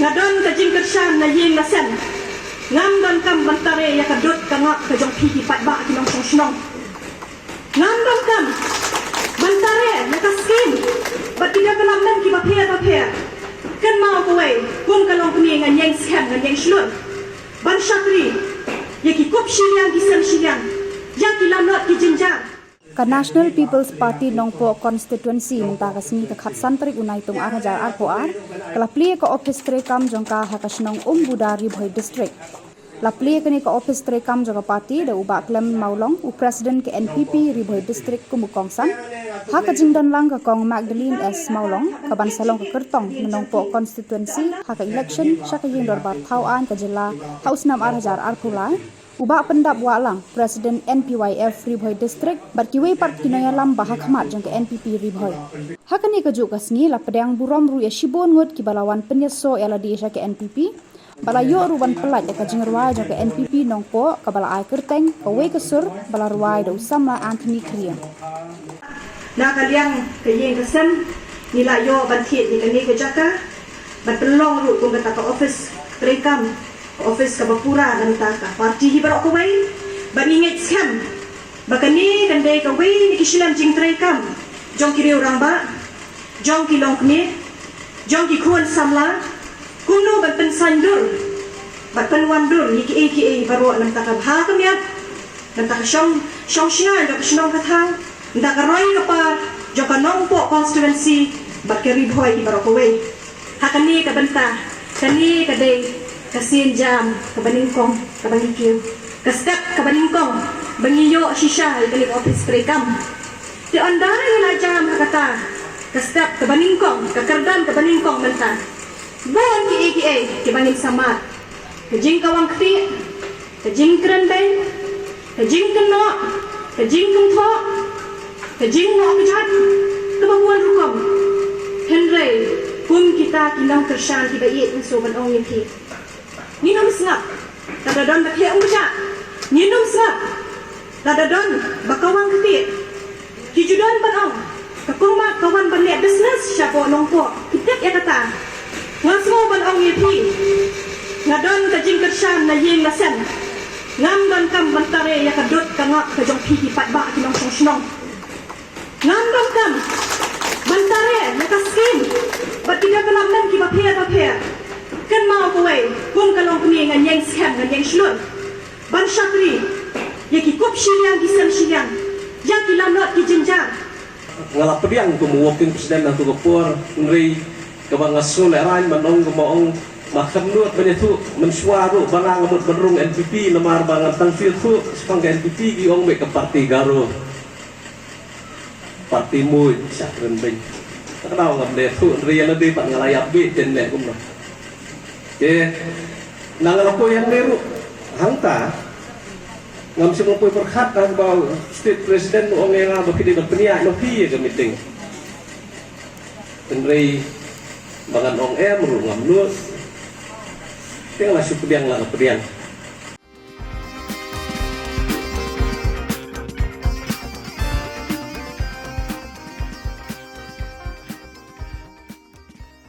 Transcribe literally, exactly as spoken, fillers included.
Nga don ka jingkyrshan na ïing na sem. Ngam donkam ban tare ïa ka dud ka ngap ka jong phi ki paidbah ki nongshong shnong. Ngam donkam ban tare ïa ka skim bad ki development kiba pher ba pher. Kynmaw kawei, kum ka longkmie ngan ïeng skhem ngan ïeng shlur ban shakri ïa ki kup shiliang ki sem shiliang, ïa ki lanot ki jynjar. Ka National People's Party Nongpoh Constituency mynta ka sngi ka khatsan tarik u Naitung ar hajar arphew ar ka la plie ka ophis treikam jong ka ha ka shnong Umbuda, Ri Bhoi District. La plie kane ka ophis treikam jong ka party da u Bah Clement Mawlong, u President ka N P P Ri Bhoi District kum u kongsan. Ha ka jingdon lang ka Kong Magdalene S Mawlong kaban sa long ka kyrtong na Nongpoh Constituency ha ka election sha ka Ïing Dorbar Thaw Aiñ ka Jylla ha u snem ar hajar arphew lai, u Bah Pyndap Wahlang, President N P Y F Ri Bhoi District, bad kiwei pat ki nongïalam ba ha khmat jong ka N P P Ri Bhoi. Ha kane kajuh ka sngi la pdiang burom ruh ïa shibun ngut kiba la wan pynïasoh ïa lade sha ka N P P, ba la ïoh ruh ban pyllait ïa ka jingrwai jong ka N P P Nongpoh kaba la ai kyrteng Kawei ka Sur, ba la rwai da u samla Anthony Khyriem. Na ka liang ka ïing ka sem, ngi la ïoh ban thied ïa kane ka jaka ban pynlong ruh kum kata ka ophis treikam, ka ophis kaba pura na ka bynta ka party hi baroh kawei. Bad ngi ngeit skhem ba kane kan dei kawei na ki shlem jingtreikam jong ki riew rangbah, jong ki longkmie, jong ki khun samla, kumno ban pynsaiñdur bad pynwandur ïa kiei kiei baroh na ka bynta ka bha ka miat, na ka bynta ka shong, shong shngain jong ka shnong ka thaw, na ka bynta ka roi ka par jong ka Nongpoh Constituency bad ka Ri Bhoi hi baroh kawei. Ha kane ka bynta, kane ka dei ka sienjam kaba nyngkong kaba ngi kiew, ka step kaba nyngkong ba ngi ïoh shisha ïa kane ka ophis treikam. Te ynda ngi la jam ha kata ka step kaba nyngkong, ka kyrdan kaba nyngkong mynta, bun kiei kiei kiba ngin sa mad. Ka jingkawang ktieh, ka jingkren beiñ, ka jingkynnoh, ka jingkynthoh, ka jingngoh kjat, kaba bun rukom. Hynrei kum kita ki nongkyrshan kiba ïeit, ngi shu ban ong ïa phi, ngin ym sngap lada don ba thiah umkjat. Ngin ym sngap lada don ba kawang ktieh. Ki ju don ban ong, ka Kong Mat ka wan ban leh business shapoh Nongpoh. Ki tip ïa kata. Nga sngew ban ong ïa phi, nga don ka jingkyrshan na ïing na sem. Ngam donkam ban tare ïa ka dud ka ngap ka jong phi ki paidbah ki nongshong shnong. Ngam donkam ban tare ïa ka skim bad ki development kiba pher ba pher. Kynmaw kawei, kum ka longkmie ngan ïeng skhem ngan ïeng shlur ban shakri ïa ki kup shiliang ki sem shiliang, ïa ki lanot ki jynjar. Nga la pdiang kum u working president ha tu ka por, hynrei kaba nga sngew lehraiñ ban ong, kaba ong, ma khlem nud ban ïathuh mynshuwa ruh ba nga nga mut ban rung N P P, namar ba ngan tang shu ïathuh shaphang ka N P P ki ong beit ka party Garo, party Muid, sha kren beiñ. Ka daw ngam dei ïathuh, hynrei ïa lade pat nga la ïap beit, ten leh kumno. Te na nga la poi hangne ruh, hangta ngam shym la poi pyrkhat, haba u state president u ong ïa nga ba phi dei ban pynïaid noh phi ïa ka meeting. Hynrei ba ngan ong em ruh ngam nud. Te nga la shu pdiang, la ka pdiang.